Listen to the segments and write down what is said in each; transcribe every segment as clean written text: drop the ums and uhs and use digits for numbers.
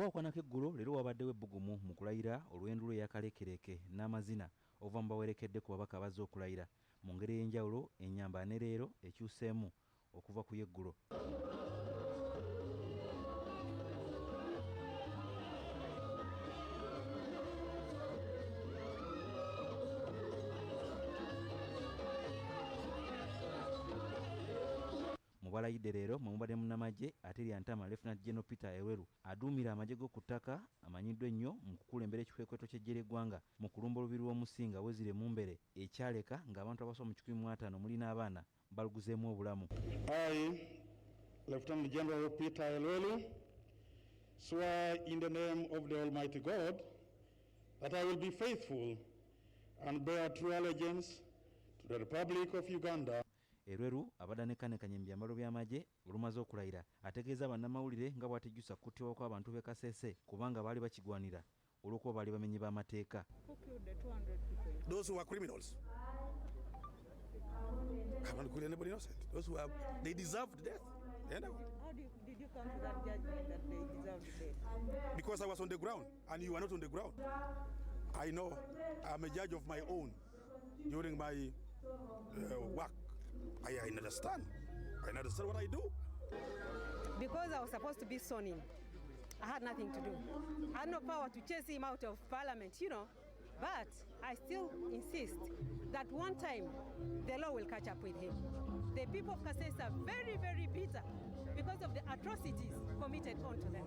Okwawukanako eggulo, leero wabaddewo ebbugumu mu kulayira olw'enduulu eyakaleekereeke n'amazina okuva mu bawerekedde ku babaka abazze okulayira. Mu ngeri ey'enjawulo, ennyambala ne leero ekyuseemu okuva ku y'eggulo. Mu balayidde leero mwe mubadde munnamagye Ateria Ntama Lieutenant General Peter Elwelu aduumira amagye g'oku ttaka amanyiddwa ennyo mu kukulembera ekikwekweto ky'eggye ly'eggwanga mu kulumba olubiri lw'Omusinga Wezire Mumbere ekyaleka ng'abantu abasoba mu 150 omuli n'abaana baluguzeemu obulamu. I, Lieutenant General Peter Elwelu, swear in the name of the Almighty God that I will be faithful and bear true allegiance to the Republic of Uganda. Elwelu abadde anekanekanye mu byambalo by'amagye olumaze okulayira ategeeza bannamawulire nga bw'atejjusa kuttibwa kw'abantu b'e Kasese kubanga baali bakigwanira olw'okuba baali bamenyi b'amateeka. Who killed the 200 people? Those who are criminals. I won't kill anybody innocent. Those who are, they deserved death. Anyway. How did you come to that judgment that they deserved death? Because I was on the ground and you were not on the ground. I know I'm a judge of my own during my work. I understand. I understand what I do. Because I was supposed to be sworn in, I had nothing to do. I had no power to chase him out of parliament, you know. But I still insist that one time the law will catch up with him. The people of Kasese are very, very bitter because of the atrocities committed onto them.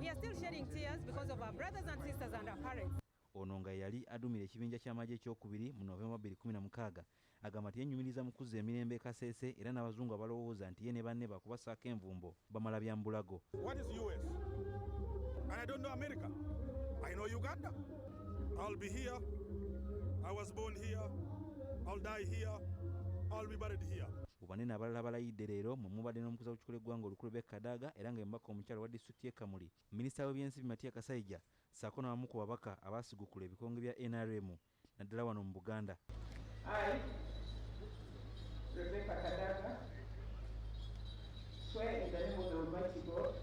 We are still shedding tears because of our brothers and sisters and our parents. Ono nga yali adumira ekibinja ky'amagye ekyokubiri mu Novemba 2016 agamba nti yennyumiriza mu kuzza emirembe e Kasese era n'abazungu abalowooza nti ye ne banne bakubasaako envumbo bamala bya mbulago. What is US? And I don't know America. I know Uganda. I'll be here. I was born here. I'll die here. I'll be buried here. Banene abalala balayidde leero mwe mubadde n'omukuza w'olukiiko lw'eggwanga olukulu Rebecca Kadaga era nga ye mubaka omukyala wa disitulikiti y'e Kamuli, minisita w'ebyensimbi Matia Kasaija ssaako n'abamu ku babaka abaasigukula ebikonge bya NRM naddala wano mu Buganda. I, Rebecca Kadaga, swear in the name of the Almighty God.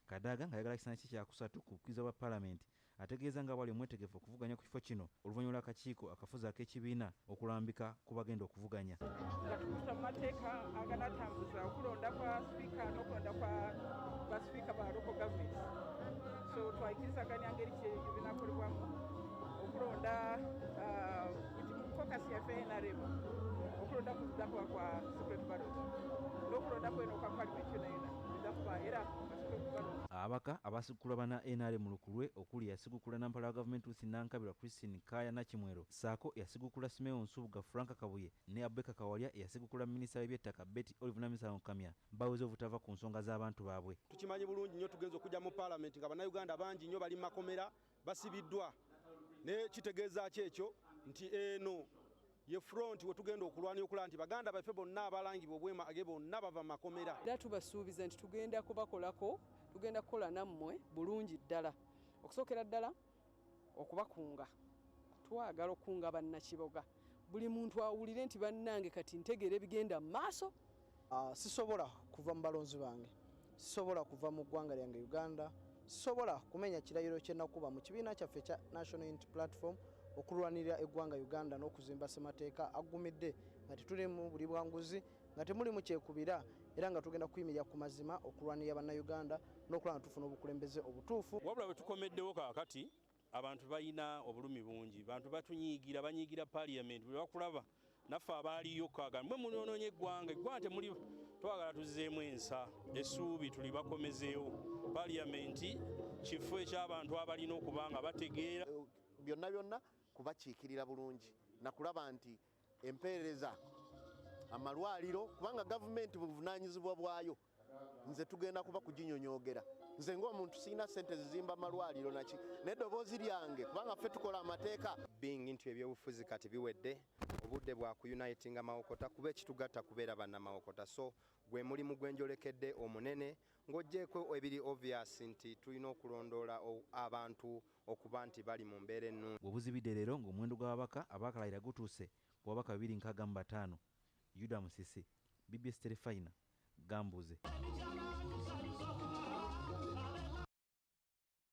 Kadaga ng'ayagala kisaana kye kyakusatu ku bukkiriza bwa Palamenti ategeeza nga bw'ali omwetegefu okuvuganya ku kifo kino oluvannyuma lw'akakiiko akafuzi ak'ekibiina okulambika ku bagenda okuvuganya. Nga tukusa mu mateeka aganatambuza okulonda kwa sipiika n'okulonda kwa basipiika ba local governments. So twakirizaganya ngeri ki ebyo binakolebwamu okulonda caucus yaffe NRM okulonda kudda kuba kwa secret ballot n'okulonda kweno okwa parliament yonna yonna bidda kuba era kwa secret ballot. Ababaka abasigukula bana NRM lukulwe okuli yasigukula Nampala wa gavumenti Ruth Nankabirwa Christine Kaya Nakimwero ssaako yasigukula Simeo Nsubuga Frank Kabuye ne Abubakar Kawalya eyasigukula minisita w'ebyettaka Betty Olive Namisango Kamya baweze obutava ku nsonga z'abantu baabwe. Tukimanyi bulungi nnyo tugenze okujja mu paalamenti nga bannayuganda bangi nnyo bali mu makomera basibiddwa naye kitegeeza ki ekyo nti eno ye front we tugenda okulwana okulaba nti baganda baffe bonna abalangibwa obwemage bonna bava mu makomera. Era tubasuubiza nti tugenda kubakolako, tugenda kukola nammwe bulungi ddala. Okusookera ddala okubakunga, twagala okukunga bannakiboga buli muntu awulire nti bannange kati ntegeera ebigenda mu maaso. Sisobola kuva mu balonzi bange, sisobola kuva mu ggwanga lyange Uganda, sisobola kumenya kirayiro kye nakuba mu kibiina kyaffe ekya National Unity Platform okulwanirira eggwanga Uganda n'okuzimba ssemateeka agumidde nga tetulimu buli bwanguzi, nga temulimu kyekubira era nga tugenda kuyimirira ku mazima okulwanirira bannayuganda n'okulaba nga tufuna obukulembeze obutuufu. Wabula bwe tukomeddewo kaakati abantu balina obulumi bungi, bantu batunyiigira, banyiigira parliament bwe bakulaba naffe abaaliyo kaagala mwe munoonoonye eggwanga, eggwanga temuli, twagala tuzzeemu ensa, essuubi tulibakomezeewo. Parliament kifo eky'abantu abalina okuba nga bategeera. Byonna byonna kubakiikirira bulungi nakulaba nti empeereza amalwaliro kubanga gavumenti buvunaanyizibwa bwayo nze tugenda kuba kuginyonyoogera. Nze ng'omuntu sirina ssente zizimba malwaliro naki n'eddoboozi lyange kubanga ffe tukola amateeka. Being into ebyobufuzi kati biwedde, obudde bwa kuyunitinga Mawokota kuba ekitugatta kubeera bannamawokota, so gwe mulimu gwenjolekedde omunene ng'oggyeeko ebiri obvious nti tulina okulondoola abantu okuba nti bali mu mbeera ennungi. Bw'obuzibidde leero ng'omuwendo gw'ababaka abaakalayira gutuuse ku babaka 265. Yuda Musisi, BBS Terefayina, Gambuze.